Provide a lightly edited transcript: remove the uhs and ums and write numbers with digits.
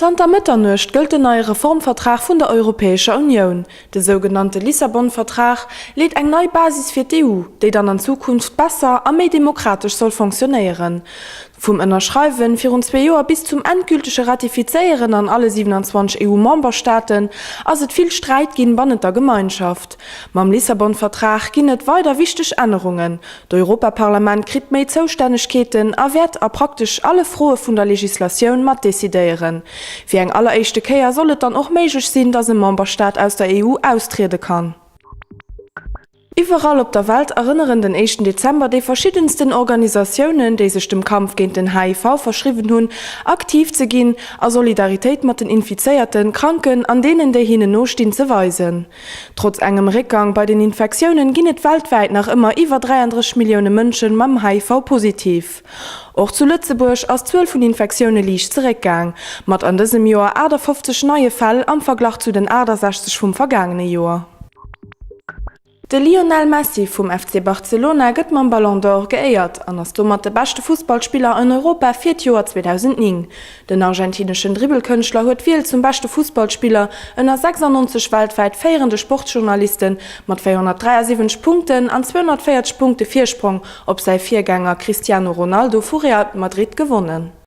Zanter Mëtternuecht gëllt den neie Reformvertrag vun der Europäescher Unioun. De sougenannte Lissabon-Vertrag leet eng nei Basis fir d'EU, déi dann an Zukunft besser a méi demokratesch soll fonctionnéieren. Vum Ënnerschreiwen virun zwee Joer bis zum endgültege Ratifizéieren an alle 27 EU-Memberstaaten ass et vill Sträit ginn bannent der Gemeinschaft. Mam Lissabon-Vertrag ginn et weider wichteg Ännerungen. D'Europaparlament kritt méi Zoustännegkeeten a wäert a praktesch alle Froe vun der Legislatioun matdecidéieren. Fir eng alleréischte Kéier soll et dann och méiglech sinn, datt e Memberstaat aus der EU austriede kann. Iwwerall op der Welt erënneren den éischten Dezember déi verschiddensten Organisatiounen, déi sech dem Kampf géint den HIV verschriwwen hunn, aktiv ze ginn a Solidaritéit mat den Infizéierten, Kranken an deenen, déi hinnen nostinn, ze weisen. Trotz engem Réckgang bei den Infektiounen ginn et weltwäit nach ëmmer iwwer 33 Millioune Mënsche mam HIV positiv. Och zu Lëtzebuerg ass d'Zuel vun Infektioune liicht zeréckgaang, mat an dësem Joer 58 neie Fäll am Verglach zu den 68 vum vergaangene Joer. De Lionel Messi vum FC Barcelona gëtt mam Ballon d'Or geéiert an ass domat de beschte Fussballspiller an Europa fir d'Joer 2009. Den argentineschen Dribbelkënschtler huet d'Wiel zum beschte Fussballspiller ënner 96 weltwäit féierende Sportjournaliste mat 473 Punkten an 240 Punkte Virsprong op säi Virgänger Cristiano Ronaldo vu Real Madrid gewonnen.